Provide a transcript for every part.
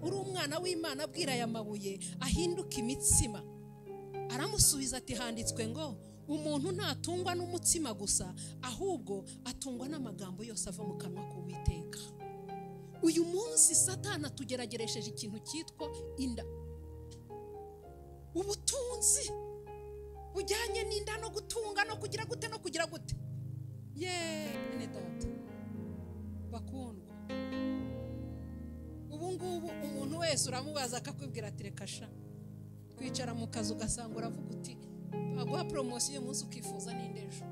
uri umwana w'Imana, abwira aya mabuye ahinduka imitsima. Aramusubiza ati handitswe ngo umuntu ntatungwa n'umutsima gusa, ahubwo atungwa n'amagambo yose ava mu kanwa k'Uwiteka. Uyu munsi Satani atugerageresheje ikintu cyitwa inda, ubutunzi bujyanye n'inda no gutunga no kugira gute no kugira gute. Ye data bakundwa, ubu ngubu umuntu wese uramubaza akakubwira ati reka sha, kwicara mu kazi ugasanga uravuga uti baguha poromosiyo uyu munsi ukifuza n'indi ejo.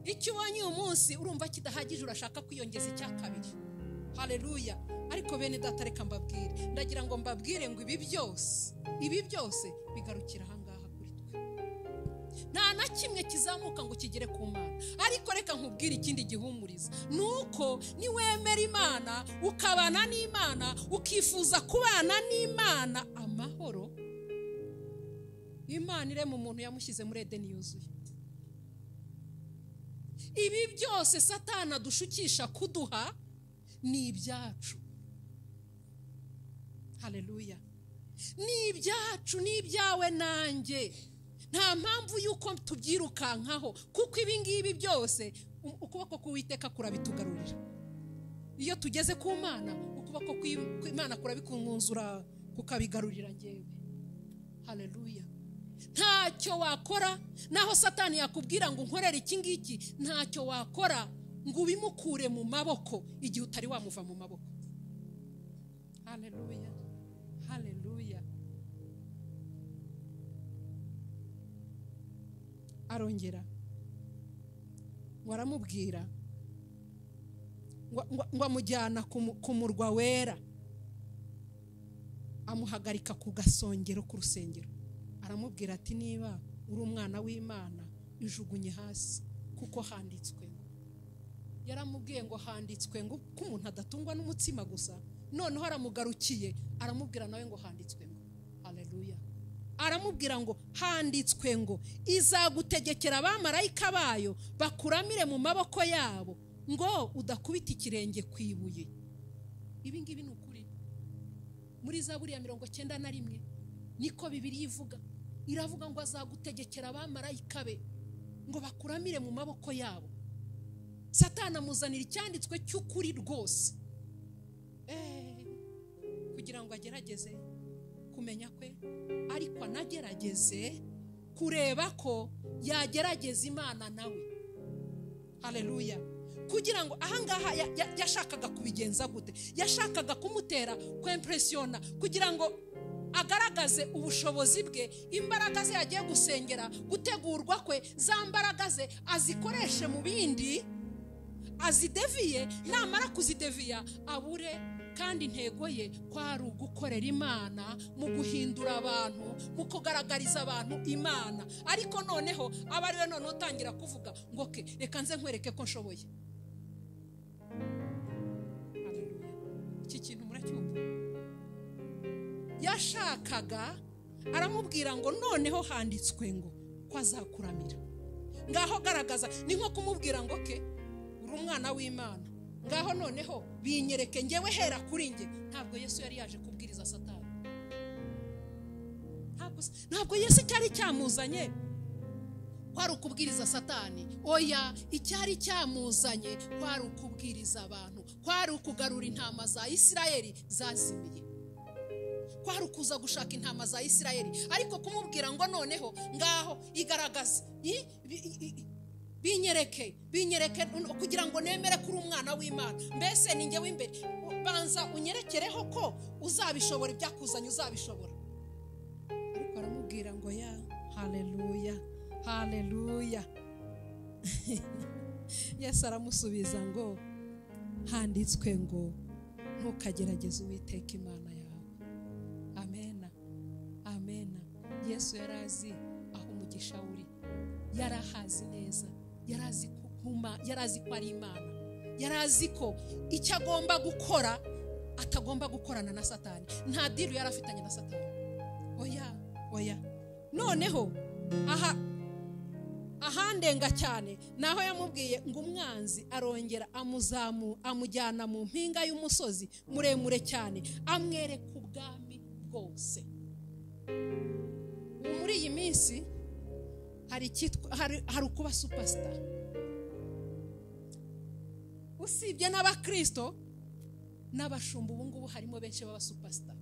Icyo ubonye uyu munsi urumva kidahagije, urashaka kwiyongeza icya kabiri. Haleluya. Ariko bene data reka mbabwire, ndagira ngo mbabwire ngo ibi byose bigarukira aha ngaha kuri twe. Nta na kimwe kizamuka ngo kigere ku Mana. Ariko reka nkubwire ikindi gihumuriza, nuko niwemera Imana, ukabana n'Imana, ukifuza kubana n'Imana amahoro, Imana irema umuntu yamushyize muri Edeni yuzuye. Ibi byose Satani adushukisha kuduha ni ibyacu. Haleluya. Ni ibyacu, ni ibyawe nanjye. Nta mpamvu yuko tubyirukankaho, kuko ibi ngibi byose ukuboko k'Uwiteka kurabitugarurira. Iyo tugeze ku Mana, ukuboko kw'Imana kurabikunzura kukabigarurira njyewe. Haleluya. Ntacyo wakora, naho Satani yakubwira ngo nkorere iki ngiki, ntacyo wakora ngo ubimukure mu maboko igihe utari wamuva mu maboko. Haleluya. Haleluya. Arongera ngo aramubwira ngo amujyana ku murwa wera, amuhagarika ku gasongero k'urusengero, aramubwira ati niba uri umwana w'Imana ijugunye hasi, kuko handitswe ngo. Yaramubwiye ngo handitswe ngo ko umuntu adatungwa n'umutsima gusa. Noneho aramugarukiye aramubwira nawe ngo handitswe ngo. Haleluya. Aramubwira ngo handitswe ngo izagutegekera abamarayika bayo bakuramire mu maboko yabo, ngo udakubita ikirenge ku ibuye. Ibi ngibi ni ukuri. Muri Zaburi ya 91 niko Bibiliya ivuga, iravuga ngo azagutegekera abamarayika be ngo bakuramire mu maboko yabo. Satani amuzanira icyanditswe cy'ukuri rwose, kugira ngo agerageze kumenya kwe, ariko anagerageze kureba ko yagerageza Imana nawe. Haleluya. Kugira ngo ahangaha yashakaga kubigenza gute? Yashakaga kumutera kwempressiona, kugira ngo agaragaze ubushobozi bwe, imbaraga ze yagiye gusengera, gutegurwa kwe, za mbaraga ze azikoreshe mu bindi, azideviye. Namara kuzideviya abure, kandi intego ye kwari ugukorera Imana mu guhindura abantu, mu kugaragariza abantu Imana. Ariko noneho aba ariwe none utangira kuvuga ngo ke reka nze nkwereke ko nshoboye. Haleluya. Iki kintu muracyumva? Yashakaga, aramubwira ngo noneho handitswe ngo ko azakuramira. Ngaho garagaza, ni nko kumubwira ngo ke uri umwana w'Imana, ngaho noneho binyereke ngewe, hera kuri nge. Ntabwo Yesu yari yaje kubwiriza Satani. Ntabwo Yesu cyari cyamuzanye kwari ukubwiriza Satani. Oya, icyari cyamuzanye kwari ukubwiriza abantu, kwari ukugarura intama za Isirayeli zazimiye, kwari ukuza gushaka intama za Isirayeli. Ariko kumubwira ngo noneho ngaho igaragaze, binyereke, binyereke kugira ngo nemere kuri umwana w'Imana, mbese ni njye w'imbere, banza unyerekereho ko uzabishobora, ibyakuzanye uzabishobora. Ariko aramubwira ngo ya haleluya, haleluya. Yesu aramusubiza ngo handitswe ngo ntukagerageze Uwiteka Imana yawe. Amena, amena. Yesu yarazi aho umugisha uri, yarahazi neza, yarazi ko ari Imana, yarazi ko icyo agomba gukora atagomba gukorana na Satani. Nta diru yarafitanye na Satani. Oya, oya. Noneho aha Ahandenga cyane naho yamubwiye ngo umwanzi arongera amuzamu amujyana mu mpinga y'umusozi muremure cyane, amwereka ubwami bwose. Muri iyi minsi hari hari ukuba superstar, usibye n'abakristo n'abashumba ubu ngubu harimo benshi baba superstar.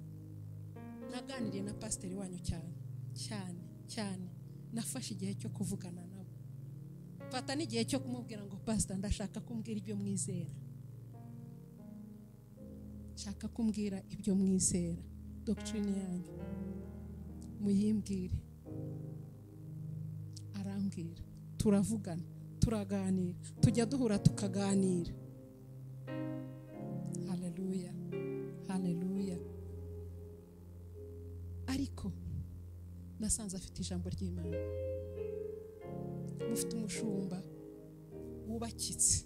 Naganiriye na pasiteri wanyu cyane cyane cyane, nafashe igihe cyo kuvugana nabo, mfata n'igihe cyo kumubwira ngo pastor, ndashaka kumbwira ibyo mwizera, nshaka kumbwira ibyo mwizera, doctrine yanyu muyimbwire. Arambwira, turavugana, turaganira, tujya duhura tukaganira. Haleluya, haleluya. Ariko nasanze afite ijambo ry'Imana. Mufite umushumba wubakitse,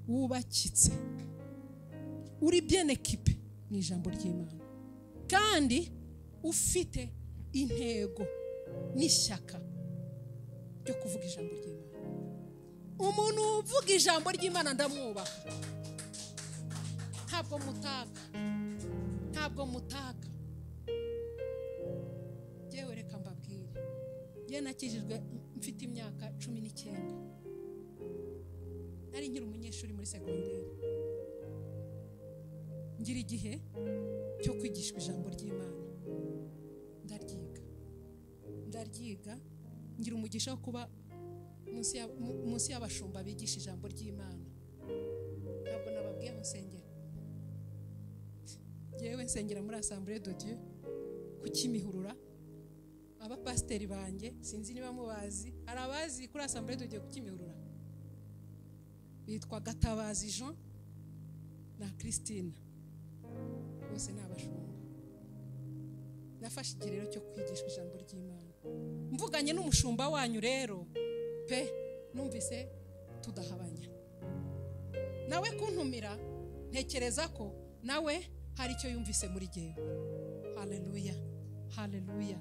wubakitse, uri bien équipé mu ijambo ry'Imana, kandi ufite intego n'ishyaka ryo kuvuga ijambo ry'Imana. Umuntu uvuga ijambo ry'Imana ndamwubaha, ntabwo mutaka, ntabwo mutaka. Yewe reka mbabwire, njye nakijijwe mfite imyaka 19, nari nkiri umunyeshuri muri segonderi. Ngira igihe cyo kwigishwa ijambo ry'Imana, ndaryiga ndaryiga, ngira umugisha wo kuba munsi y'abashumba bigisha ijambo ry'Imana. Ntabwo nababwiye aho nsengera, yewe nsengera muri Assemblée de Dieu ku Kimihurura. Abapasiteri banjye sinzi niba mubazi, hari abazi kuri Assemblée de Dieu ku Kimihurura, bitwa Gatabazi Jean na Christine, bose ni abashumba. Nafashe ikirero cyo kwigishwa ijambo ry'Imana. Mvuganye n'umushumba wanyu rero pe, numvise tudahabanya nawe kuntumira, ntekereza ko nawe hari icyo yumvise muri jyewe. Haleluya, haleluya.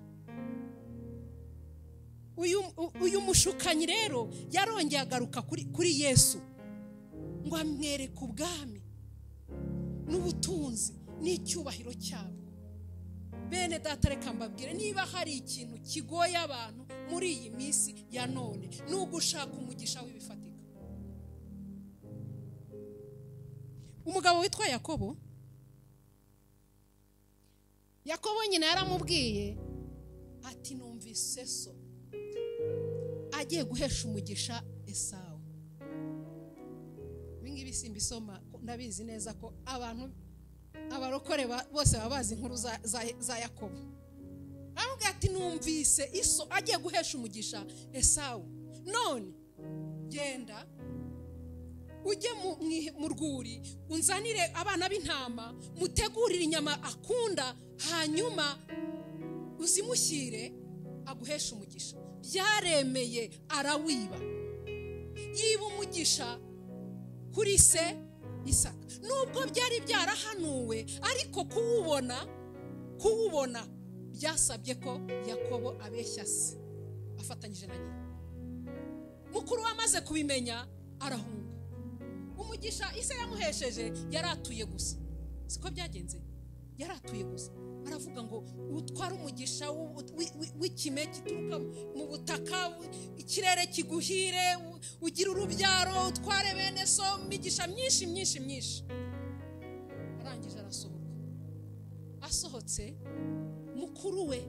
Uyu mushukanyi rero yarongeye agaruka kuri Yesu ngo amwereke ubwami n'ubutunzi n'icyubahiro cyabo. Bene data, reka mbabwire, niba hari ikintu kigoye abantu muri iyi minsi ya none, ni ugushaka umugisha w'ibifatika. Umugabo witwa Yakobo, Yakobo nyina yaramubwiye ati numvise so agiye guhesha umugisha Esawu. Ibingibi simbisoma, ndabizi neza ko abantu abarokore bose baba bazi inkuru za Yakobo. Aramubwira ati numvise iso agiye guhesha umugisha Esawu, none genda ujye mu rwuri unzanire abana b'intama, mutegurire inyama akunda, hanyuma uzimushyire aguhesha umugisha. Byaremeye arawiba, yiba umugisha kuri se Isaka. Nubwo byari byarahanuwe, ariko kuwubona byasabye ko Yakobo abeshya se afatanyije na nyina. Mukuru we amaze kubimenya arahunga. Umugisha ise yamuhesheje yaratuye gusa, siko byagenze, yaratuye gusa. Aravuga ngo utwara umugisha w'ikime gituruka mu butaka, ikirere kiguhire, ugira urubyaro, utware bene so, imigisha myinshi myinshi myinshi. Arangije arasohoka. Asohotse mukuru we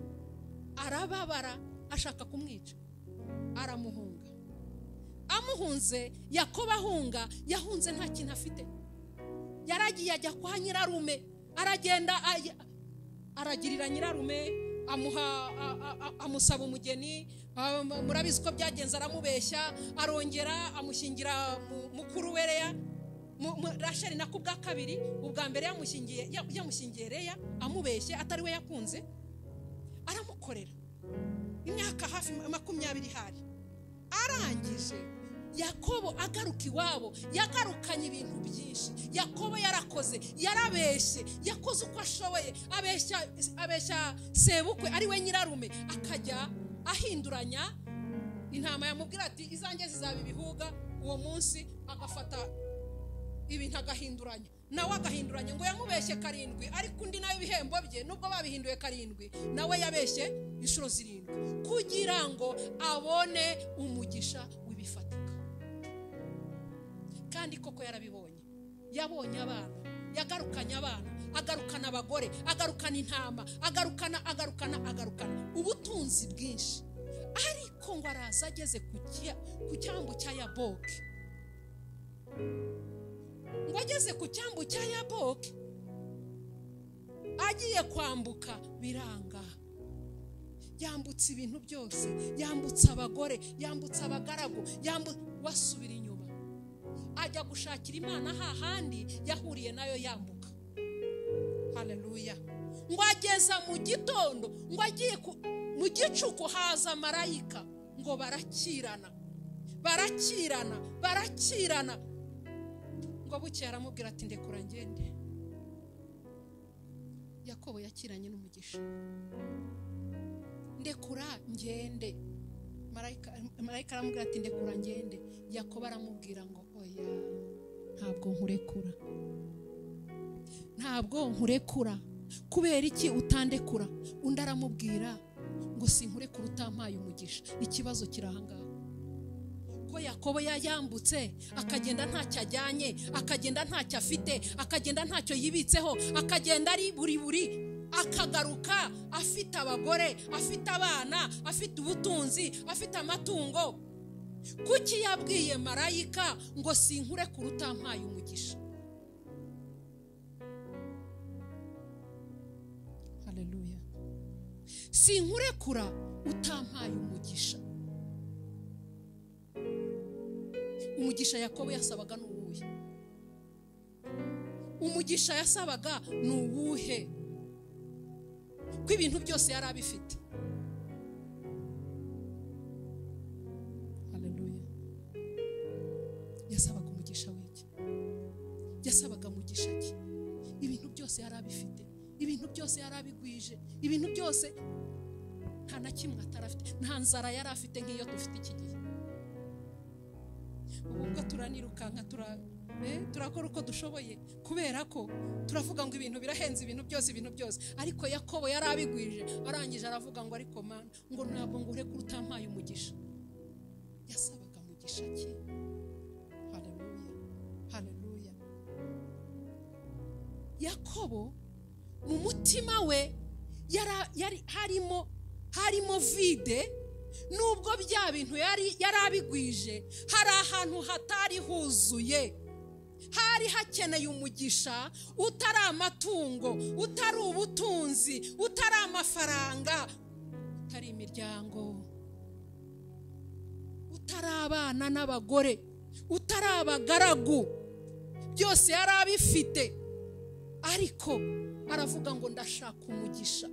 arababara, ashaka kumwica, aramuhunga. Amuhunze, Yakobo ahunga, yahunze nta kintu afite. Yaragiye ajya kwa nyirarume, aragenda aragirira nyirarume, amuha amusaba umugeni. Murabizi ko byagenze, aramubeshya, arongera amushyingira mukuru we Leya, Rasheli nako ubwa kabiri. Ubwa mbere yamushyingiye Leya amubeshye, atari we yakunze, aramukorera imyaka hafi 20 hari. Arangije Yakobo agaruka iwabo, yagarukanye ibintu byinshi. Yakobo yarakoze, yarabeshye, yakoze uko ashoboye, abeshya sebukwe ari we nyirarume, akajya ahinduranya Intama yamubwira ati izanjye zizaba ibihuga, uwo munsi agafata ibintu agahinduranya, nawe agahinduranya. Ngo yamubeshye 7, ariko undi nawe ibihembo bye nubwo babihinduye 7, nawe yabeshye inshuro 7 kugira ngo abone umugisha w'ibifatika. Kandi koko yarabibonye, yabonye abana, yagarukanye abana, agarukana abagore, agarukana intama, agarukana agarukana agarukana ubutunzi bwinshi. Ariko ngo araza ageze ku cyambu cya Yaboki, ngo ageze ku cyambu cya Yaboki agiye kwambuka biranga. Yambutse ibintu byose, yambutse abagore, yambutse abagaragu, wasubira inyuma ajya gushakira Imana hahandi yahuriye nayo yambuka. Haleluya. Ngo ageza mu gitondo, ngo agiye mu gicuku haza marayika, ngo barakirana barakirana barakirana. Ngo bukeye aramubwira ati ndekura ngende. Yakobo yakiranye n'umugisha. Ndekura ngende. Marayika aramubwira ati ndekura ngende. Yakobo aramubwira ngo oya, ntabwo nkurekura, ntabwo nkurekura. Kubera iki utandekura? Undi aramubwira ngo sinkurekura utampaye umugisha. Ikibazo kirahangaha ko Yakobo yayambutse akagenda ntacyo ajyanye, akagenda ntacyo afite, akagenda ntacyo yibitseho, akagenda ari buri buri, akagaruka afite abagore, afite abana, afite ubutunzi, afite amatungo. Kuki yabwiye marayika ngo sinkurekura utampaye umugisha? Haleluya. Sinkurekura utampaye umugisha. Umugisha Yakobo yasabaga ni uwuhe? Umugisha yasabaga ni uwuhe? Ko ibintu byose yari abifite. Haleluya. Yasabaga umugisha w'iki? Yasabaga umugisha ki? Ibintu byose yari abifite, ibintu byose yari abigwije, ibintu byose nta na kimwe atarafite, nta nzara yari afite nk'iyo dufite iki gihe. Ubwo turanirukanka turakora uko dushoboye kubera ko turavuga ngo ibintu birahenze, ibintu byose, ibintu byose. Ariko Yakobo yari abigwije, arangije aravuga ngo ariko Mana, ngo ntabwo ngurekura utampaye umugisha. Yasabaga umugisha ki? Haleluya, haleluya. Yakobo mu mutima we yari harimo vide. Nubwo bya bintu yari abigwije, hari ahantu hatari huzuye, hari hakeneye umugisha utari amatungo, utari ubutunzi, utari amafaranga, utari imiryango, utari abana n'abagore, utari abagaragu. Byose yari abifite, ariko aravuga ngo ndashaka umugisha.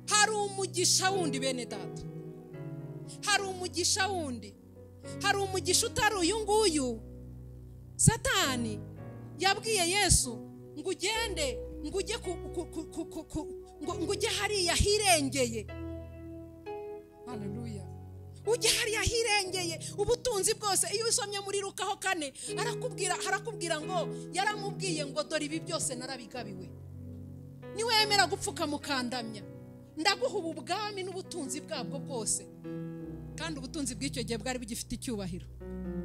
Hari umugisha wundi bene data, hari umugisha wundi, hari umugisha utari uyu nguyu. Satani yabwiye Yesu ngo ugende, ngo ujye ngo ujye hariya hirengeye. Haleluya. Ujye hariya hirengeye ubutunzi bwose. Iyo usomye muri Luka 4 arakubwira ngo yaramubwiye ngo dore ibi byose narabigabiwe, niwemera gupfuka mukandamya ndaguha ubu bwami n'ubutunzi bwabwo bwose. Kandi ubutunzi bw'icyo gihe bwari bugifite icyubahiro,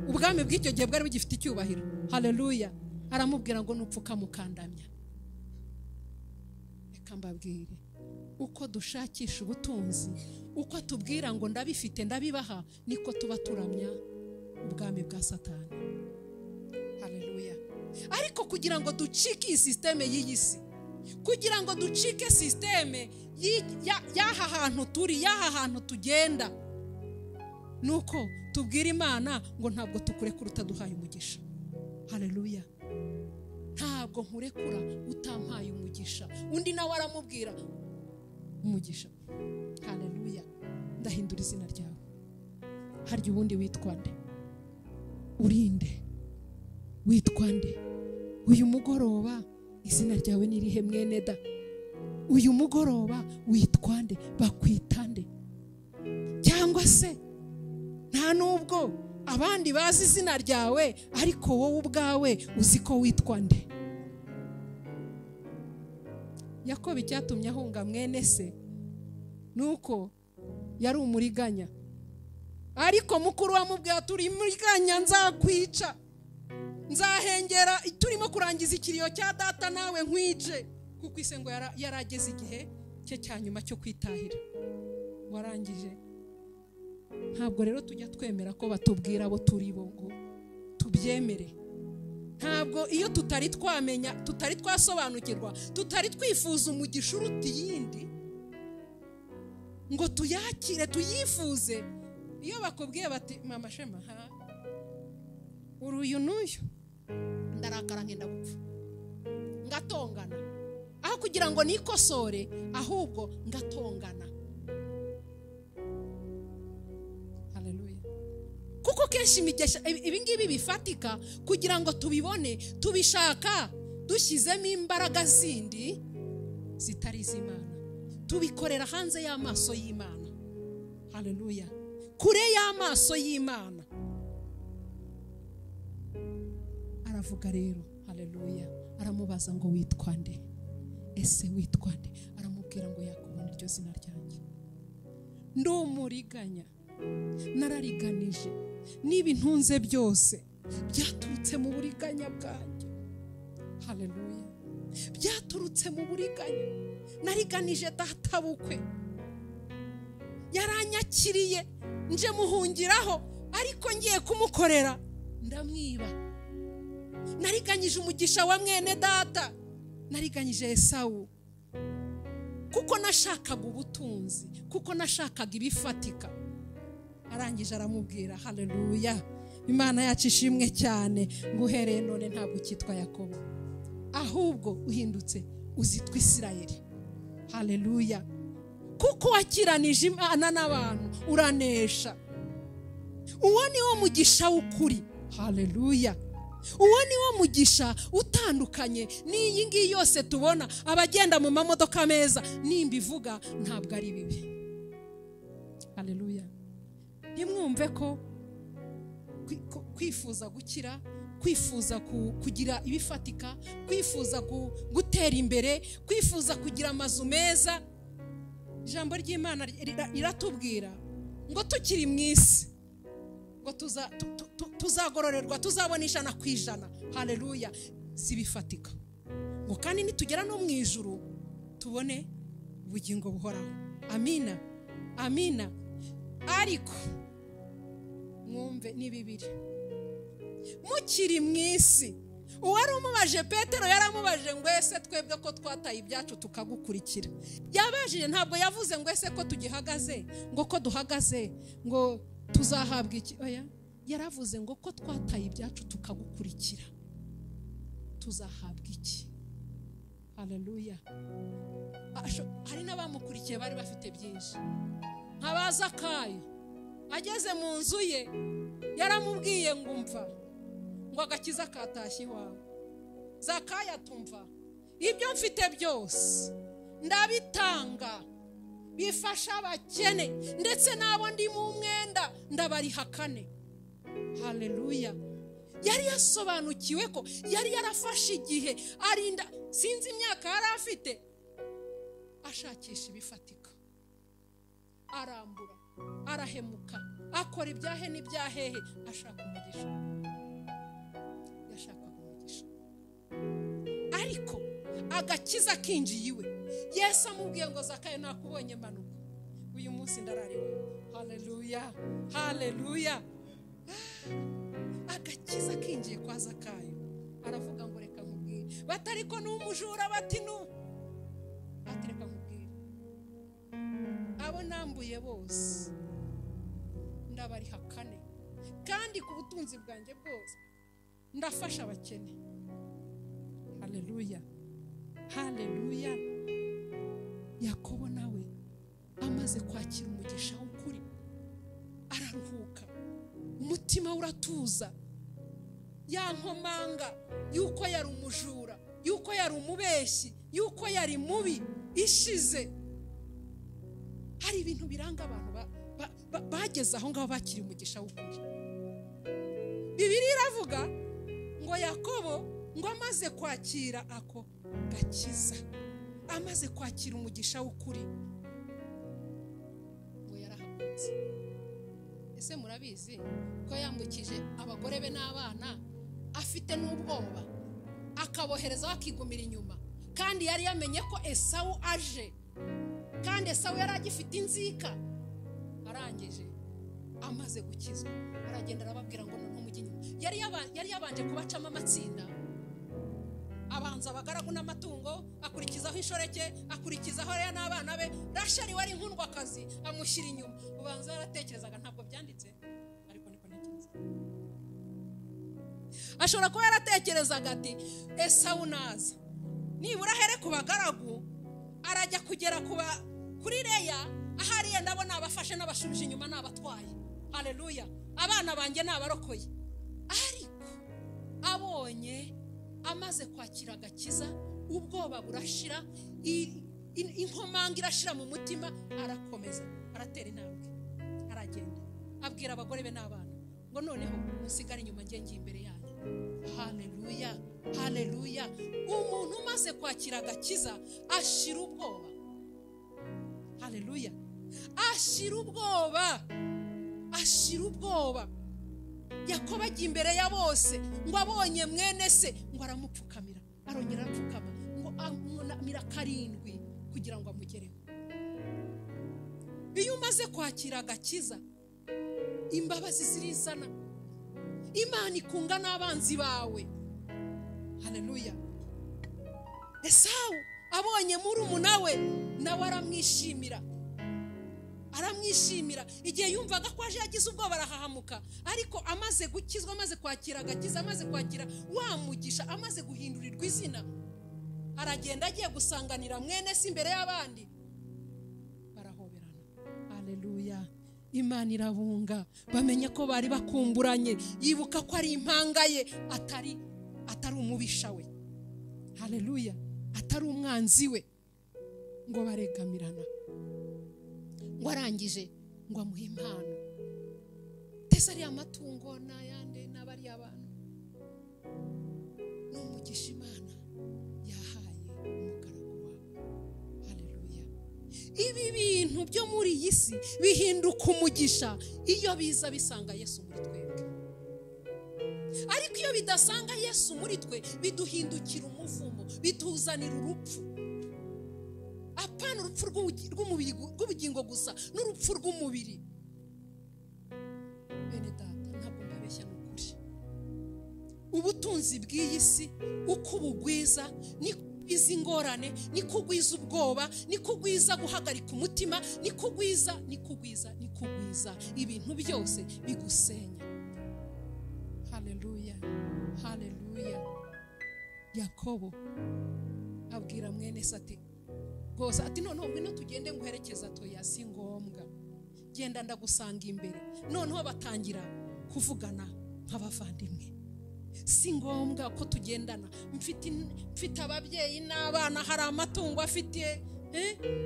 ubwami bw'icyo gihe bwari bugifite icyubahiro. Haleluya. Aramubwira ngo nupfuka mukandamya. Reka mbabwire, uko dushakisha ubutunzi, uko tubwira ngo ndabifite ndabibaha, niko tuba turamya ubwami bwa Satani. Haleluya. Ariko kugira ngo ducike iyi systeme y'iyi si, kugira ngo ducike systeme y'aha hantu turi, y'aha hantu tugenda, nuko tubwira Imana ngo ntabwo tukurekura utaduhaye umugisha. Haleluya. Ntabwo nkurekura utampaye umugisha. Undi nawe aramubwira umugisha. Haleluya. Ndahindura izina ryawe. Harya ubundi witwa nde? Urinde? Witwa nde? Uyu mugoroba izina ryawe ni irihe mwene da? Uyu mugoroba witwa nde? Bakwita nde? Cyangwa se Nta nubwo abandi bazi izina ryawe, ariko wowe ubwawe uzi ko witwa nde. Yakobo icyatumye ahunga mwene se nuko yari umuriganya, ariko mukuru wamubwiye turi muriganya nzakwica, nzahengera turimo kurangiza ikiriyo cya data nawe nkwice, kuko ise ngo yarageze igihe cye cya nyuma cyo kwitahira warangije. Ntabwo rero tujya twemera ko batubwira abo turi bo ngo tubyemere. Ntabwo iyo tutari twamenya, tutari twasobanukirwa, tutari twifuza umugisha uruta iyindi ngo tuyakire tuyifuze. Iyo bakubwiye bati mama Shema ha uruyu n'uyu, ndarakara ngenda gupfa, ngatongana, aho kugira ngo nikosore ahubwo ngatongana. Haleluya. Kuko kenshi imigisha ibi ngibi bifatika kugira ngo tubibone tubishaka dushyizemo imbaraga zindi zitari iz'Imana, tubikorera hanze y'amaso y'Imana. Haleluya. Kure y'amaso y'Imana. Aravuga rero, haleluya, aramubaza ngo witwa nde? Ese witwa nde? Aramubwira ngo Yakobo niryo zina ryanjye. Ndi umuriganya, narariganije, n'ibintunze byose byaturutse mu buriganya bwanjye. Haleluya. Byaturutse mu buriganya. Nariganije databukwe, yaranyakiriye nje muhungiraho, ariko ngiye kumukorera ndamwiba. Nariganyije umugisha wa mwene data, nariganyije Esawu, kuko nashakaga ubutunzi, kuko nashakaga ibifatika. Arangije aramubwira, haleluya, Imana yacu ishimwe cyane, nguhereye none ntabwo ukitwa Yakobo, ahubwo uhindutse uzitwa Isirayeli. Haleluya. Kuko wakiranije Imana n'abantu uranesha. Uwo ni wo mugisha w'ukuri. Haleluya. Uwo ni wo mugisha utandukanye n'iyi ngiyi yose tubona abagenda mu mamodoka meza. Nimbivuga ntabwo ari bibi. Haleluya. Ntimwumve ko kwifuza gukira, kwifuza kugira ibifatika, kwifuza gutera imbere, kwifuza kugira amazu meza. Ijambo ry'Imana riratubwira ngo tukiri mu isi ngo tuzagororerwa, tuzabona 100%. Haleluya. Zibifatika. Ngo kandi nitugera no mu ijuru tubone ubugingo buhoraho. Amina. Amina. Ariko mwumve ni bibiri. Mukiri mu isi, uwari umubaje Petero yaramubaje ngo ese twebwe ko twataye ibyacu tukagukurikira. Yabajije, ntabwo yavuze ngo ese ko tugihagaze, ngo ko duhagaze ngo tuzahabwa iki. Oya, yaravuze ngo ko twataye ibyacu tukagukurikira tuzahabwa iki. Haleluya. Hari n'abamukurikiye bari bafite byinshi, nkabaza Zakayo ageze mu nzu ye yaramubwiye ngo umva, ngo agakiza katashye iwawe. Zakayo atumva, ibyo mfite byose ndabitanga bifasha abakene, ndetse n'abo ndi mu mwenda ndabariha kane. Haleluya. Yari yasobanukiwe ko yari yarafashe igihe arinda, sinzi imyaka yari afite, ashakisha ibifatika, arambura, arahemuka, akora ibyahe n'ibyahehe, ashaka umugisha. Yashakaga umugisha, ariko agakiza kinjiye iwe. Yesu amubwiye ngo Zakayo nakubonye manuka, uyu munsi ndarariwe. Haleluya. Haleluya. Agakiza kinjiye kwa Zakayo, aravuga ngo reka nkubwire. Batariko n'umujura, bati nu, bati reka nkubwire, abo nambuye bose ndabariha kane, kandi ku butunzi bwanjye bwose ndafasha abakene. Haleluya. Haleluya. Yakobo nawe amaze kwakira umugisha w'ukuri araruhuka, umutima uratuza. Ya nkomanga yuko yari umujura, yuko yari umubeshyi, yuko yari mubi ishize. Hari ibintu biranga abantu Bageze aho ngaho bakiri umugisha w'ukuri. Bibiliya iravuga ngo Yakobo ngo amaze kwakira ako gakiza, amaze kwakira umugisha w'ukuri, ngo yarahagurutse. Ese murabizi ko yambukije abagore be n'abana afite n'ubwoba, akabohereza akigumira inyuma, kandi yari yamenye ko Esawu aje, kandi Esawu yari agifite inzika. Arangije amaze gukizwa aragenda arababwira ngo noneho mujye inyuma. Yari yabanje kubacamo amatsinda, abanza abagaragu n'amatungo, akurikizaho inshoreke, akurikizaho Leya n'abana be. Rasheli wari inkundwakazi amushyira inyuma. Ubanza yaratekerezaga, ntabwo byanditse ariko niko ntekereza, ashobora kuba yaratekerezaga ati Esawu naza nibura ahere ku bagaragu, arajya kugera kuri Leya, ahari yenda ndabona abafashe n'abashubije inyuma n'abatwaye. Haleluya, abana banjye nabarokoye. Ariko abonye amaze kwakira agakiza, ubwoba burashira, inkomanga irashira mu mutima, arakomeza aratera intambwe, aragenda abwira abagore be n'abana ngo noneho musigare inyuma njye ngiye imbere yanyu. Haleluya, haleluya. Umuntu umaze kwakira agakiza ashira ubwoba. Haleluya, ashira ubwoba, ashira ubwoba. Yakobo ajya imbere ya bose ngo abonye mwene se ngo aramupfukamira, arongera arapfukama ngo amwunamira 7 kugira ngo amugereho. Iyo umaze kwakira agakiza, imbabazi zirizana, Imana ikunga n'abanzi bawe. Haleluya. Esawu abonye murumuna we nawe aramwishimira, aramwishimira. Igihe yumvaga ko aje yagize ubwoba arahahamuka, ariko amaze gukizwa, amaze kwakira agakiza, amaze kwakira wa mugisha, amaze guhindurirwa izina, aragenda agiye gusanganira mwene se imbere y'abandi, barahoberana. Haleluya. Imana irabunga, bamenye ko bari bakumburanye, yibuka ko ari impanga ye, atari umubisha we. Haleluya, atari umwanzi we. Ngo baregamirana, ngo arangije ngo amuhe impano. Tese ari amatungo n'ayande n'abari abantu, n'umugisha Imana yahaye umugaragu wawe. Haleluya. Ibi bintu byo muri iyi si bihinduka umugisha iyo biza bisanga Yesu muri twebwe. Ariko iyo bidasanga Yesu muri twe, biduhindukira umuvumo, bituzanira urupfu. Apana urupfu rw'umubiri rw'ubugingo gusa, n'urupfu rw'umubiri. Bene data, ntabwo mbabeshya n'ukuri. Ubutunzi bw'iyi si uko ubugwiza niko ugwiza ingorane, niko ugwiza ubwoba, niko ugwiza guhagarika umutima, niko ugwiza, niko ugwiza, niko ugwiza ibintu byose bigusenya. Haleluya, haleluya. Yakobo abwira mwene se ati rwose, ati noneho ngwino tugende nguherekeza. Toya, si ngombwa, genda ndagusanga imbere. Noneho batangira kuvugana nk'abavandimwe. Si ngombwa ko tugendana, mfite ababyeyi n'abana, hari amatungo afite,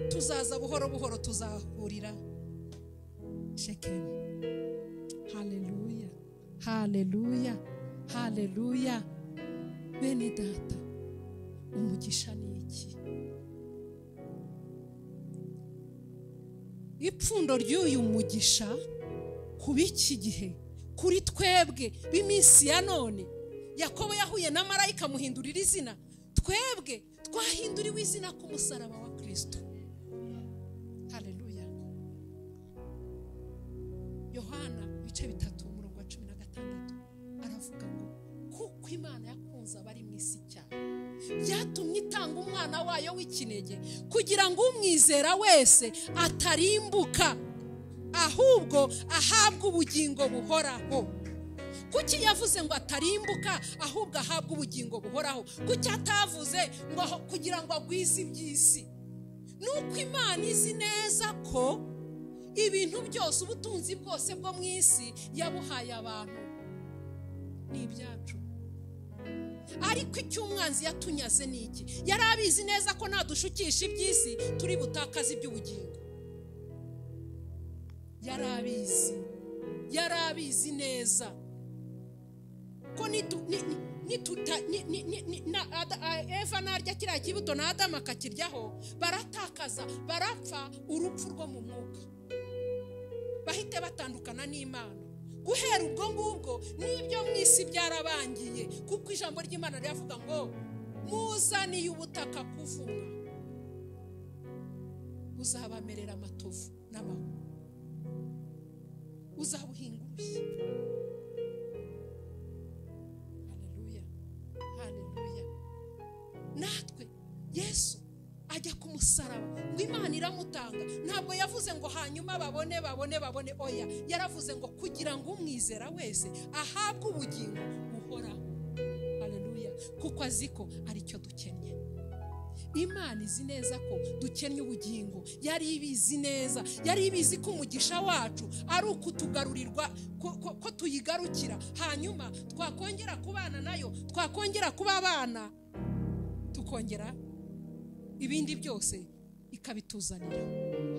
tuzaza buhoro buhoro tuzahurira Shekemu. Haleluya, haleluya, haleluya. Bene data, umugisha ni iki? Ipfundo ry'uyu mugisha kubiki gihe kuri twebwe b'iminsi ya none. Yakobo yahuye na marayika muhindurira izina, twebwe twahinduriwe izina ku musaraba wa Kristo. Haleluya. Yohana ibice 3 umurongo wa 16 aravuga ngo kuko Imana yakunze abari mu isi cyane, byatumye itanga umwana wayo w'ikinege kugira ngo umwizera wese atarimbuka, ahubwo ahabwe ubugingo buhoraho. Kuki yavuze ngo atarimbuka ahubwo ahabwe ubugingo buhoraho? Kuki atavuze ngo kugira ngo agwize iby'isi? Nuko Imana izi neza ko ibintu byose, ubutunzi bwose bwo mu isi yabuhaye abantu, ni ibyacu. Ariko icyo umwanzi yatunyaze ni iki? Yari abizi neza ko nadushukisha iby'isi turi butakaze iby'ubugingo. Yarabizi, yarabizi neza ko Eva narya kiriya kibuto na Adamu akakiryaho, baratakaza, barapfa urupfu rwo mu mwuka, bahite batandukana n'Imana. Guhera ubwo ngubwo n'ibyo mu isi byarabangiye, kuko ijambo ry'Imana riravuga ngo muzaniye ubutaka kuvumwa, uzabamerera amatovu n'amahwa, uzabuhinga urushyi. Haleluya, haleluya. Natwe Yesu ajya ku musaraba ngo Imana iramutanga. Ntabwo yavuze ngo hanyuma babone babone babone, oya, yaravuze ngo kugira ngo umwizera wese ahabwe ubugingo buhoraho. Haleluya, kuko azi ko aricyo dukennye. Imana izi neza ko dukennye ubugingo, yari ibizi neza, yari ibizi ko umugisha wacu ari ukutugarurirwa, ko tuyigarukira, hanyuma twakongera kubana nayo, twakongera kuba abana, tukongera ibindi byose ikabituzanira.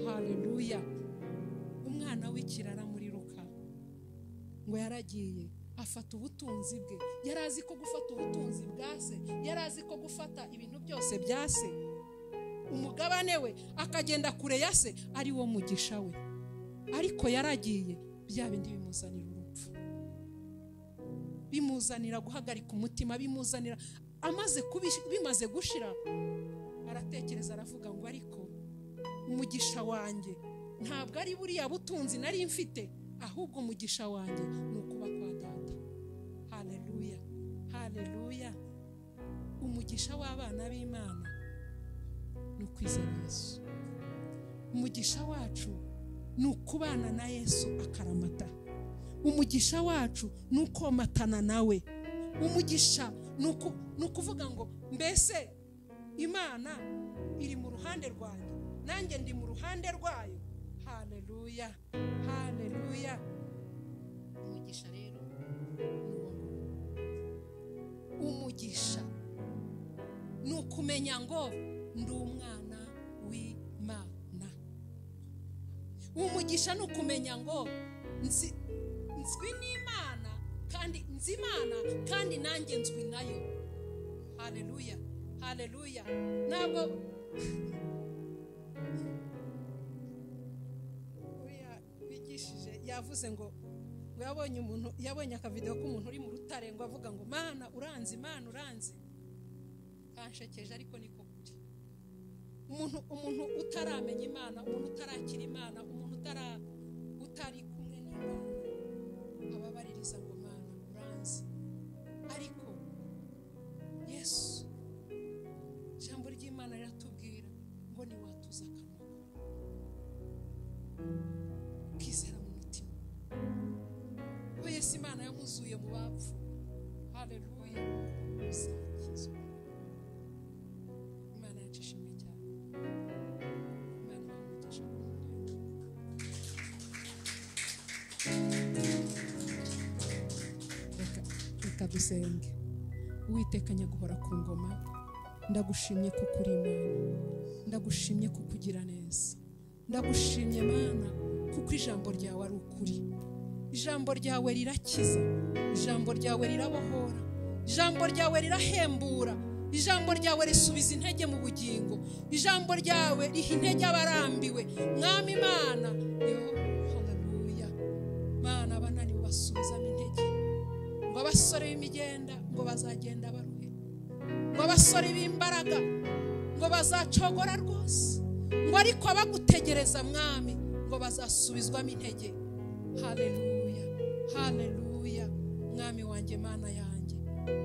Haleluya. Umwana w'ikirara muri Luka ngo yaragiye afata ubutunzi bwe. Yari azi ko gufata ubutunzi bwa se, yari azi ko gufata ibintu byose bya se, umugabane we, akagenda kure ya se, ari wo mugisha we. Ariko yaragiye, bya bindi bimuzanira urupfu, bimuzanira guhagarika umutima, bimuzanira amaze bimaze gushira, aratekereza aravuga ngo ariko umugisha wanjye ntabwo ari buriya butunzi nari mfite, ahubwo umugisha wanjye ni ukuba kwa data. Haleluya, haleluya. Umugisha w'abana b'Imana ni ukwizera Yesu. Umugisha wacu ni ukubana na Yesu akaramata. Umugisha wacu ni ukomatana nawe. Umugisha ni ukuvuga ngo mbese Imana iri mu ruhande rwanjye, nanjye ndi mu ruhande rwayo. Haleluya, haleluya. Umugisha rero ni uwo. Umugisha ni ukumenya ngo ndi umwana w'Imana. Umugisha ni ukumenya ngo nzwi n'Imana, kandi nzi Imana, kandi nanjye nzwi nayo. Haleluya, haleluya. Ntabwo uriya wigishije yavuze ngo yabonye umuntu, yabonye akavideo k'umuntu uri mu rutare ngo avuga ngo Mana uranzi, Mana uranzi. Kanshekeje ariko niko kuri. Umuntu utaramenya Imana, umuntu utarakira Imana, umuntu utari kumwe n'Imana, ababaririza ngo Mana uranzi. Ariko Yesu, ijambo ry'Imana riratubwira ngo niwatuza akanwa ukizera mu mutima ko Yesu Imana yamuzuye mu bapfu, haleluya, uzakizwa. Imana yacu ishimwe cyane. Imana ibahe umugisha. Reka dusenge. Uwiteka nyaguhora ku ngoma, ndagushimye kuko uri Imana, ndagushimye kuko ugira neza, ndagushimye Mana kuko ijambo ryawe ari ukuri. Ijambo ryawe rirakiza, ijambo ryawe rirabohora, ijambo ryawe rirahembura, ijambo ryawe risubiza intege mu bugingo, ijambo ryawe riha intege abarambiwe. Mwami Imana, yo haleluya. Mana, abananiwe basubizamo intege, ngo abasore b'imigenda ngo bazagenda baruhe, ngo abasore b'imbaraga ngo bazacogora rwose, ngo ariko abagutegereza Mwami ngo bazasubizwamo intege. Haleluya, haleluya. Mwami wanjye, Mana yanjye,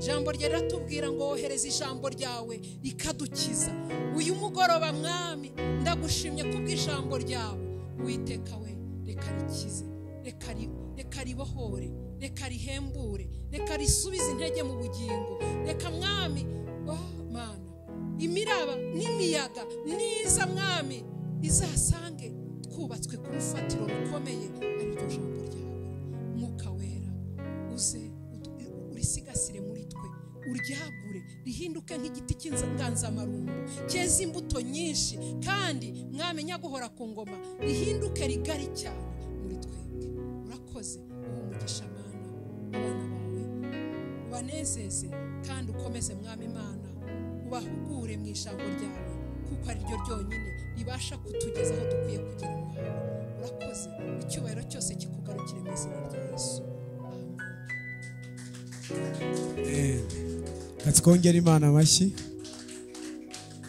ijambo rye riratubwira ngo wohereze ijambo ryawe rikadukiza. Uyu mugoroba Mwami ndagushimye kubw'ijambo ryawe. Uwiteka we, reka rikize, reka ribohore, reka rihembure, reka risubize intege mu bugingo. Reka Mwami, oh Mana, imiraba n'imiyaga niza Mwami izasange twubatswe ku rufatiro rukomeye, ari ryo jambo ryawe. Mwuka wera uze urisigasire muri twe, uryagure rihinduke nk'igiti cy'inganzamarumbu cyeza imbuto nyinshi, kandi Mwami nyaguhora ku ngoma rihinduke rigari cyane. muri twebwe. Urakoze, uha umugisha Mana abana bawe, ubanezeze kandi ukomeze Mwami Imana, ubahugure mu ijambo ryawe, kuko ari ryo ryonyine ribasha kutugeza aho dukwiye kugera Mwami. Urakoze, icyubahiro cyose kikugarukire mu izina rya Yesu. Amen. Katsikongera Imana amashyi.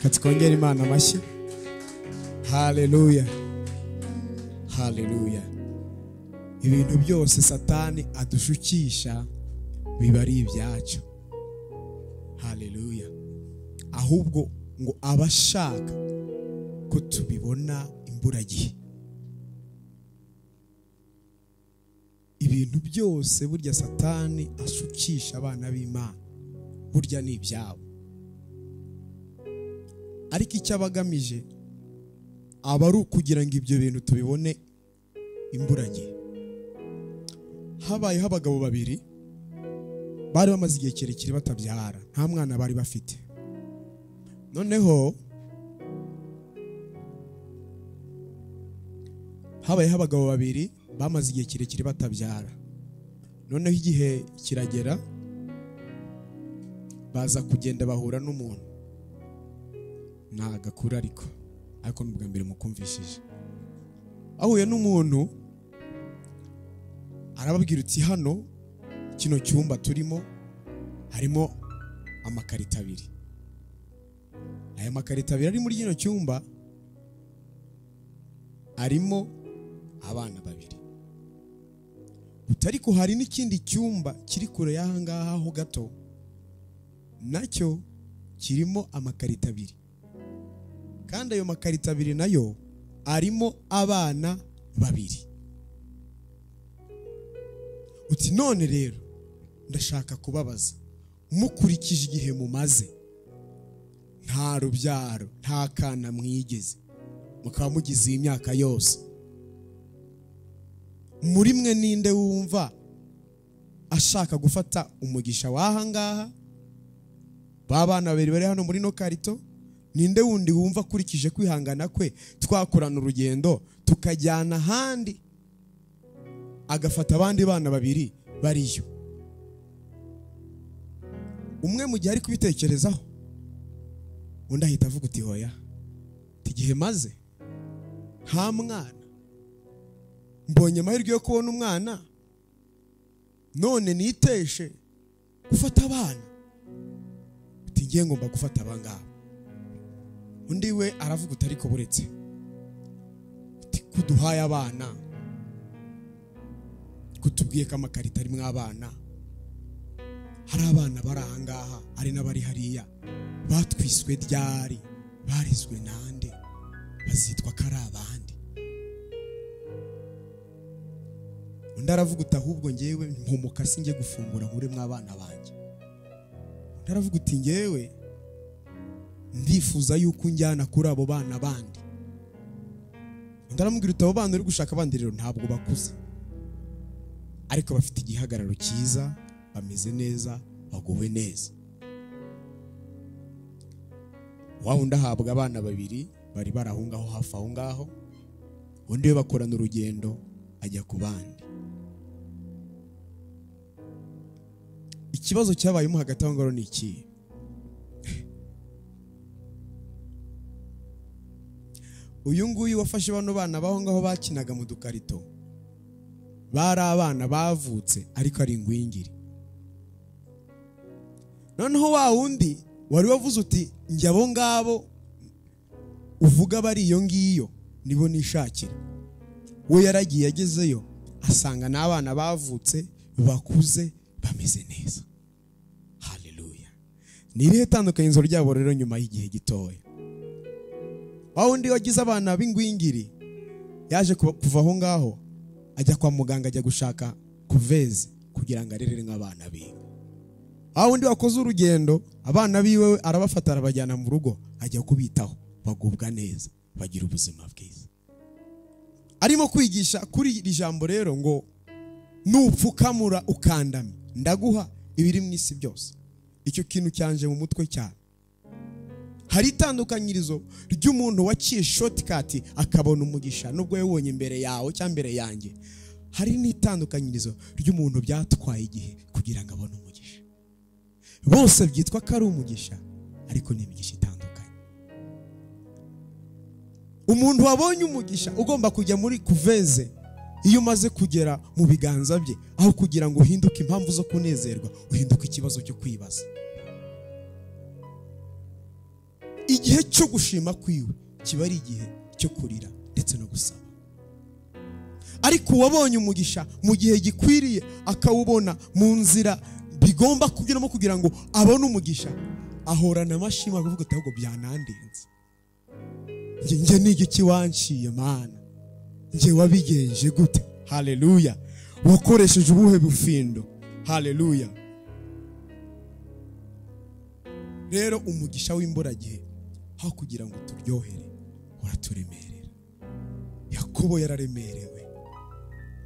Katsikongera Imana amashyi. Haleluya. Haleluya. Ibintu byose Satani adushukisha biba ari ibyacu. Haleluya. Ahubwo ngo abashaka ko tubibona imburagihe. Ibintu byose burya Satani ashukisha abana b'Imana burya ni ibyabo. Ariko icyo abagamije aba ari ukugira ngo ibyo bintu tubibone imburagihe. Habayeho abagabo babiri bari bamaze igihe kirekire batabyara, nta mwana bari bafite. Noneho habayeho abagabo babiri bamaze igihe kirekire batabyara. Noneho igihe kiragera baza kugenda bahura n'umuntu. Nagakura ariko n'ubwa mbere mukumvishije. Ahuye n'umuntu arababwira uti hano kino cyumba turimo harimo amakarita abiri. Aya makarita abiri ari muri kino cyumba arimo abana babiri. Utariko hari n'ikindi cyumba kiri kure y'aha ngaha ho gato, nacyo kirimo amakarita abiri. Kandi ayo makarita abiri nayo arimo abana babiri. Uti none rero ndashaka kubabaza, mukurikije igihe mumaze nta rubyaro, nta kana mwigeze, mukaba mugize iyi myaka yose, muri mwe ninde wumva ashaka gufata umugisha w'aha ngaha babana babiri bari hano muri no karito? Ninde wundi wumva akurikije kwihangana kwe twakorana urugendo tukajyana ahandi agafata abandi bana babiri bariyo? Umwe mu gihe ari kubitekerezaho undi ahita avuga uti hoya, igihe maze nta mwana, mbonye amahirwe yo kubona umwana, none niteshe gufata abana, uti ngiye ngomba gufata abangaba. Undi we aravuga uti ariko buretse, uti kuduhaye abana, kutubwiye ko amakarita arimo abana, hari abana bari aha ngaha hari n'abari hariya, batwiswe ryari, barizwe nande, bazitwa ko ari abandi. Undi aravuga uti ahubwo ngewe mpumuka sinjye gufungura nkuremo abana banjye. Undi aravuga uti ngewe ndifuza yuko unjyana kuri abo bana bandi. Undi aramubwira uti abo bana uri gushaka abandi rero ntabwo bakuze, ariko bafite igihagararo cyiza, bameze neza, baguwe neza. Wa wundi ahabwa abana babiri bari barahungaho hafi aho ngaho, undi we bakorana urugendo ajya ku bandi. Ikibazo cyabayemo hagati aho ngaho ni iki? Uyu nguyu wafashe bano bana baho ngaho bakinaga mu dukarito, bari abana bavutse ariko ari ingwingiri. Noneho wa wundi wari wavuze uti njye abo ngabo uvuga bari iyo ngiyo nibo nishakira, we yaragiye agezeyo asanga n'abana bavutse bakuze bameze neza. Haleluya. Ni irihe tandukanirizo ryabo rero nyuma y'igihe gitoya? Wa wundi wagize abana b'ingwingiri yaje kuva aho ngaho ajya kwa muganga, ajya gushaka kuveze kugira ngo arerere nk'abana biwe. Wa wundi wakoze urugendo abana biwe arabafata arabajyana mu rugo ajya kubitaho, bagubwa neza, bagira ubuzima bwiza. Arimo kwigisha kuri iri jambo rero ngo nupfukamura ukandame ndaguha ibiri mu isi byose. Icyo kintu cyanje mu mutwe cyane. Hari itandukanyirizo ry'umuntu waciye shortcut akabona umugisha nubwo yawubonye imbere yawe cyangwa imbere yanjye. Hari n'itandukanyirizo ry'umuntu byatwaye igihe kugira ngo abone umugisha. Bose byitwa ko ari umugisha, ariko ni imigisha itandukanye. Umuntu wabonye umugisha ugomba kujya muri kuveze. Iyo umaze kugera mu biganza bye, aho kugira ngo uhinduke impamvu zo kunezerwa, uhinduka ikibazo cyo kwibaza. Igihe cyo gushima kwiwe kiba ari igihe cyo kurira ndetse no gusaba. Ariko uwabonye umugisha mu gihe gikwiriye, akawubona mu nzira bigomba kunyuramo kugira ngo abone umugisha, ahorana amashimwe akavuga ati ahubwo byanandenze, njye ni igiki wanciye Mana, njye wabigenje gute? Haleluya. Wakoresheje ubuhe bufindo? Haleluya. Rero umugisha w'imburagihe aho kugira ngo turyohere uraturemerera. Yakobo yararemerewe,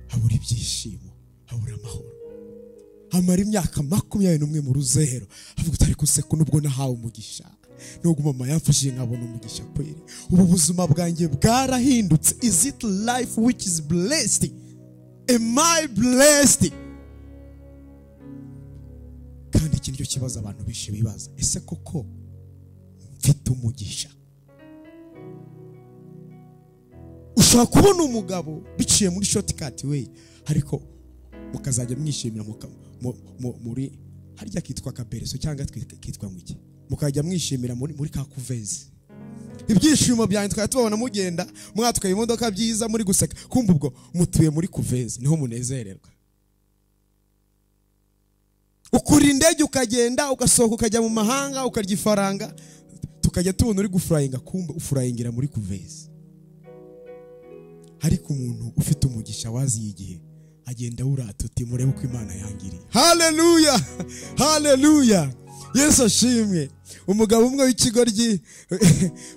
abura ibyishimo, abura amahoro, amara imyaka 21 mu ruzero avuga ati ariko se ko nubwo nahawe umugisha, nubwo mama yamfashije nkabona umugisha kweri, ubu buzima bwanjye bwarahindutse. Is it life which is blessed? Am I blessed? Kandi iki nicyo kibazo abantu benshi bibaza, ese koko mfite umugisha? Ushobora kubona umugabo biciye muri shortcut way, ariko mukazajya mwishimira muri harya kitwa kabereso cyangwa kitwa ngwiki, mukajya mwishimira muri ka kuveze. Ibyishimo byanyu twari tubabona mugenda mwatwaye imodoka byiza muri guseka, kumva ubwo mutuye muri kuveze niho munezererwa. Ukura indege ukagenda ugasohoka ukajya mu mahanga ukarya ifaranga, tukajya tubona uri gufurayinga, kumva ufurayingira muri kuveze. Ariko umuntu ufite umugisha waziye igihe agenda urata uti murebe uko Imana yangiriye. Haleluya, haleluya, Yesu ashimwe. Umugabo umwe w'ikigoryi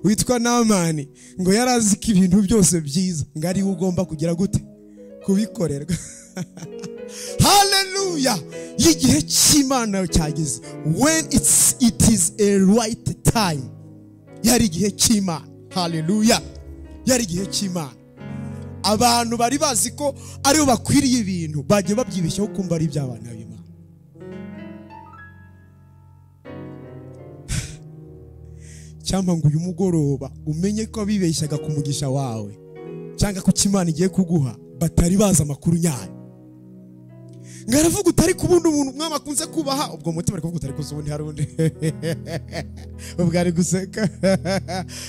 witwa Namani ngo yarazi ko ibintu byose byiza ngo ari we ugomba kugira gute kubikorerwa. Haleluya. Igihe cy'Imana cyageze, when it is a right time. Yari igihe cy'Imana. Haleluya. Yari igihe cy'Imana. Abantu bari bazi ko aribo bakwiriye ibintu bagiye babyibeshyaho kumva ari iby'abana b'Imana. Cyangwa ngo uyu mugoroba umenye ko bibeshyaga ku mugisha wawe cyangwa ku Imana igiye kuguha batari bazi amakuru nyayo. Ngaravuga utari kubundi umuntu umwami akunze kubaha, ubwo mutima ari kuvuga utari kuzubundi hari undi ubwo ari guseka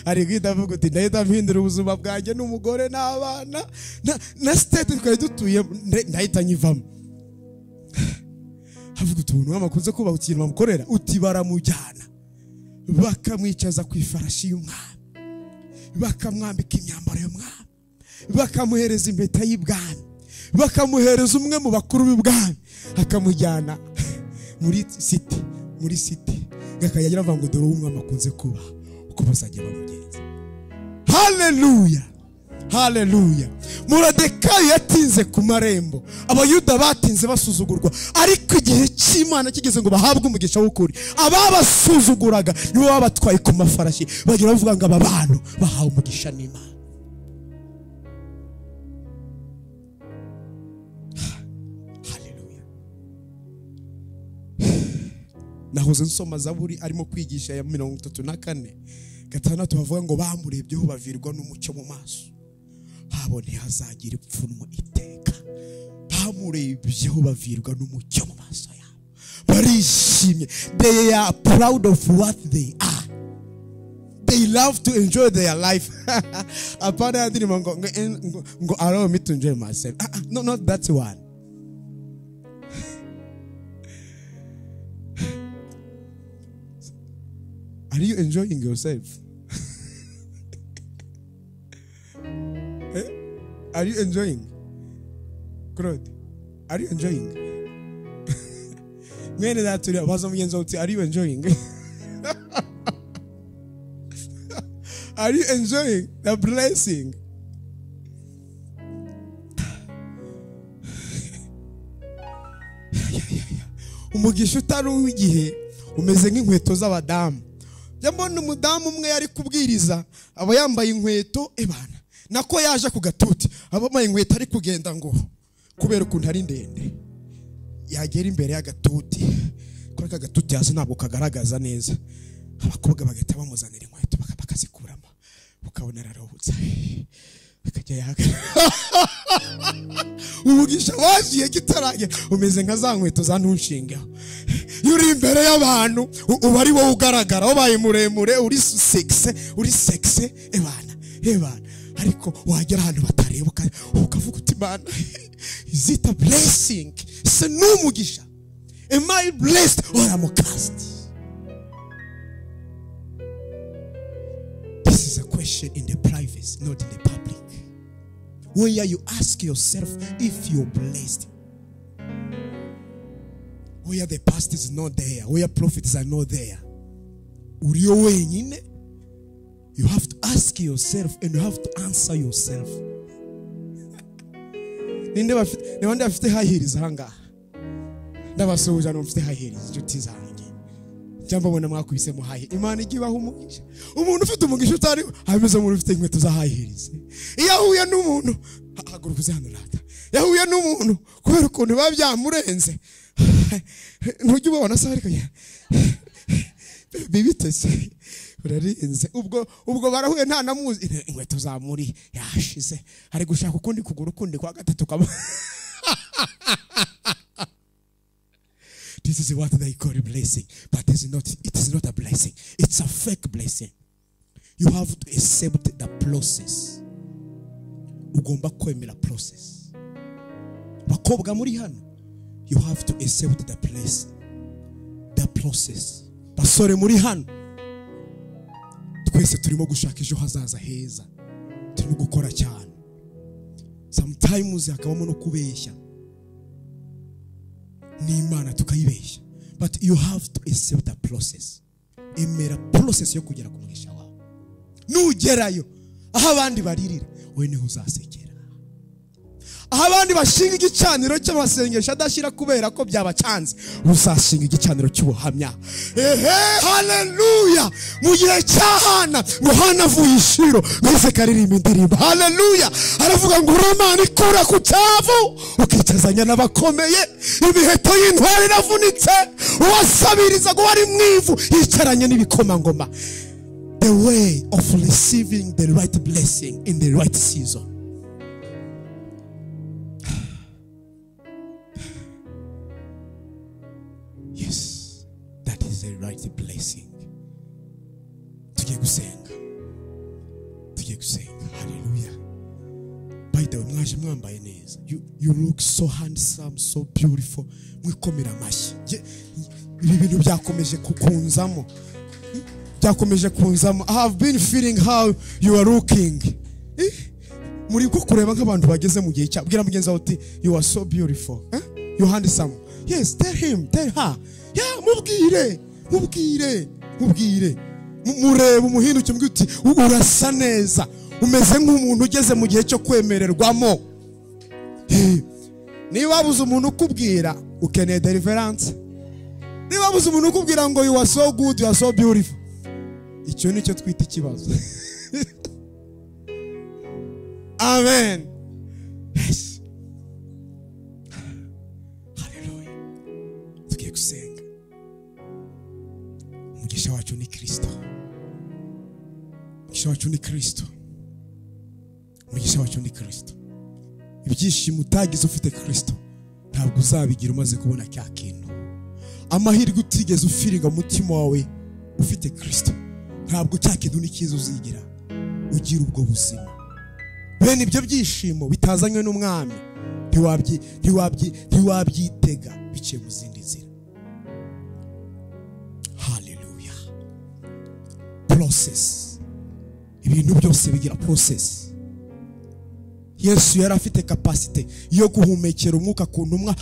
ari guhita avuga uti ndahita mpindura ubuzima bwanjye n'umugore n'abana na state twari dutuye ndahita nyivamo. Avuga uti umuntu umwami akunze kubaha ikintu bamukorera, uti baramujyana bakamwicaza ku ifarashi y'umwami, bakamwambika imyambaro y'umwami, bakamuhereza impeta y'ibwami, bakamuhereza umwe mu bakuru b'ibwami, akamujyana muri city akajya avuga ngo dore umwami akunze kuba uko bazajya bamugenza. Haleluya, haleluya. Moridekayi yatinze ku marembo, Abayuda batinze basuzugurwa, ariko igihe cy'Imana kigeze ngo bahabwe umugisha w'ukuri, ababasuzuguraga nibo babatwaye ku mafarashi bagira bavuga ngo aba bantu bahawe umugisha n'Imana. Haleluya. Nahoze nsoma Zaburi arimo kwigisha ya 34:6 bavuga ngo bamurebyeho bavirwa n'umucyo mu maso habo ntihazagira ipfunwe iteka. Bamurebyeho bavirwa n'umucyo mu maso yabo, barishimye. They are proud of what they are. They love to enjoy their life. Apana ndirimbo ngo allow me to enjoy myself. No, not that one. Are you enjoying yourself? Are you enjoying? Claude, are you enjoying? Mwene data baza mugenzi wawe, are you enjoying? Are you enjoying the blessing? Umugisha utari uw'igihe umeze nk'inkweto z'abadamu. Mbona umudamu umwe yari kubwiriza aba yambaye inkweto ebana nako yaje ku gatuti, aba yambaye inkweto ari kugenda ngo kubera ukuntu ari ndende, yagera imbere y'agatuti, kuri aka gatuti hasi ntabwo kagaragaza neza, abakobwa bagahita bamuzanira inkweto bakazikuramo, ukabona araruhutse akajya yahagarara. Umugisha wagiye kitarage umeze nka za nkweto za ntunshingeho. Iyo uri imbere y'abantu uba ari wowe ugaragara, wabaye muremure, uri sexe, uri sexe ebana ebana, ariko wagera ahantu batareba ukavuga uti Mana, is it a blessing? Se n'umugisha. Am I blessed or am cursed? This is a question in the private, not in the public. Where you ask yourself if you're blessed. Where the past is not there, where prophets are not there. Uriyo wenyine. You have to ask yourself and you have to answer yourself. Ninde bafite high heels ahangaha? Ndabasuhuza n'ufite high heels, inshuti zanjye. Cyangwa mbona mwakubisemo high heels. Imana igibaho umugisha. Umuntu ufite umugisha utari ameze nk'umuntu ufite inkweto za high heels. Iyo ahuye n'umuntu, haguruka uze hano rata. Yahuye n'umuntu kubera ukuntu biba byamurenze. Ntujya ubabona se ariko bibitese urarinze. Ubwo barahuye nta namuzi, inkweto zamuri yashize, ari gushaka ukundi kuguru ukundi kwa gatatu kama. This is what they call a blessing, but it is not a blessing. It's a fake blessing. You have to accept the process. Ugomba kwemera process. Bakobwa muri hano, you have to accept the place, the process. Basore muri hano, twese turimo gushaka ejo hazaza heza, turimo gukora cyane. Sometimes hakabamo no kubeshya n'Imana tukayibeshya, but you have to accept the process. Emera process yo kugera ku mugisha wawe. Nugerayo aho abandi baririra, wowe niho uzasekera. Aho abandi bashinga igicaniro cy'amasengesho adashira kubera ko byabacanze, uzashinga igicaniro cy'ubuhamya. Ehe, haleluya! Mu gihe cya Hana, ngo Hana avuye i Shilo, maze karirimba indirimbo. Haleluya! Aravuga ngo Imana ikura ku cyavu ukicazanya n'abakomeye, imiheto y'intwari iravunitse, uwasabiriza ngo wari mu ivu yicaranye n'ibikomangoma. The way of receiving the right blessing in the right season. Yes, that is the right blessing. Tugiye gusenga. Tugiye gusenga. Hallelujah. By the way, mwaje mwambaye neza. You look so handsome, so beautiful. Mwikomera amashyi. Ibi bintu byakomeje kukunzamo. Byakomeje kunzamo. I have been feeling how you are looking. Muri ko kureba nk'abantu bageze mu gihe cya. Bwira mugenzi wawe uti you are so beautiful. You handsome. Yes, tell him, tell her. Yeah, mubwire, mubwire, mubwire. Murebe umuhinduke umubwire uti urasa neza. Umeze nk'umuntu ugeze mu gihe cyo kwemererwamo. Niba wabuze umuntu ukubwira ukeneye deliverance. Niba wabuze umuntu ukubwira ngo you are so good, you are so beautiful. Icyo nicyo twita ikibazo. Amen. Yes. Hallelujah. Tugiye gusenga. Umugisha wacu ni Kristo. Umugisha wacu ni Kristo. Umugisha wacu ni Kristo. Ibyishimo utagize ufite Kristo ntabwo uzabigira umaze kubona cya kintu. Amahirwe utigeze ufiringa umutima wawe ufite Kristo ntabwo cya kintu ni cyiza uzigira ugira ubwo buzima. Bene ibyo byishimo bitazanywe n'umwami ntiwabyitega biciye mu zindi nzira. Hallelujah. Process. Ibintu byose bigira process. Yesu yari afite capacity yo guhumekera umwuka ku ntumwa,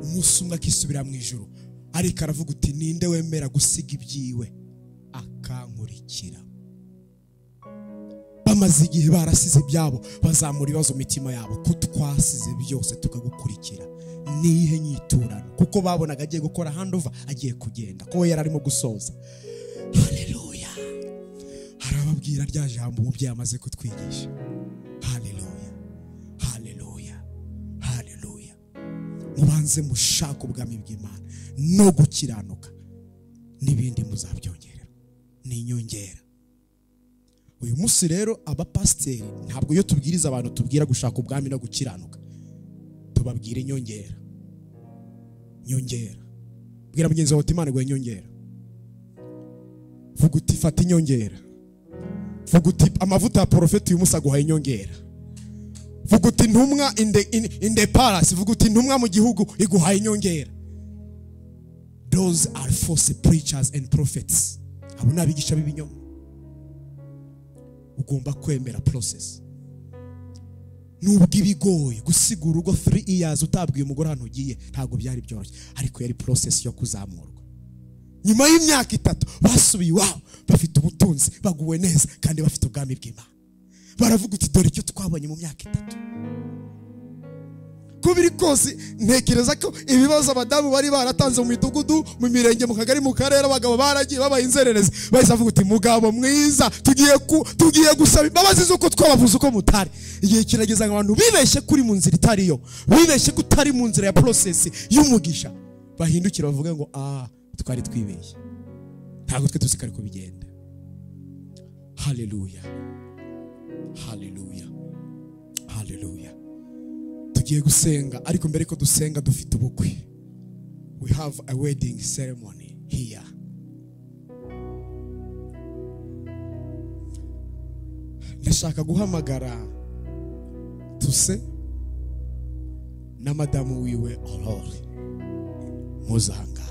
umunsi umwe akisubira mu ijuru, ariko aravuga uti ninde wemera gusiga ibyiwe akankurikira. Bamaze igihe barasize ibyabo, bazamura ibibazo mitima yabo, ko twasize byose tukagukurikira, Nihe nyiturano, kuko babonaga agiye gukora handover, agiye kugenda, ko yari arimo gusoza. Haleluya. Arababwira rya jambo umubyeyi amaze kutwigisha. Haleluya, haleluya, haleluya. Mubanze mushaka ubwami bw'Imana no gukiranuka, n'ibindi muzabyongerera. Ni inyongera. Uyu munsi rero abapasiteri ntabwo iyo tubwiriza abantu tubwira gushaka ubwami no gukiranuka, tubabwira inyongera. Nyongera. Bwira mugenzi wawe uti Imana iguhe inyongera. Vuga uti fata inyongera. Vuga uti amavuta ya porofeti uyu munsi aguha inyongera. Vuga uti intumwa in the palace, vuga uti intumwa mu gihugu iguha inyongera. Those are false preachers and prophets. Abo ni abigisha b'ibinyoma. Ugomba kwemera process. Nubwo ibigoye gusiga urugo 3 years utabwiye umugore ahantu ugiye, ntabwo byari byoroshye, ariko yari process yo kuzamurwa. Nyuma y'imyaka 3 basubiye iwabo bafite ubutunzi, baguwe neza kandi bafite ubwami bw'Imana. Baravuga uti dore icyo twabonye mu myaka 3. Kubiri kose ntekereza ko ibibazo abadamu bari baratanze mu midugudu, mu mirenge, mu kagari, mu karere, abagabo baragiye babaye inzererezi, bahise bavuga uti mugabo mwiza, tugiye gusaba imbabazi z'uko twabavuze uko mutari. Igihe kirageze ngo abantu bibeshye kuri mu nzira itariyo, bibeshye ko utari mu nzira ya process y'umugisha, bahindukira bavuga ngo twari twibeshye, ntabwo twe tuzi ko bigenda. Haleluya, haleluya, haleluya. Tugiye gusenga, ariko mbere ko dusenga dufite ubukwe. We have a wedding ceremony here. Ndashaka guhamagara Tuse na madamu wiwe Aurore muzanga.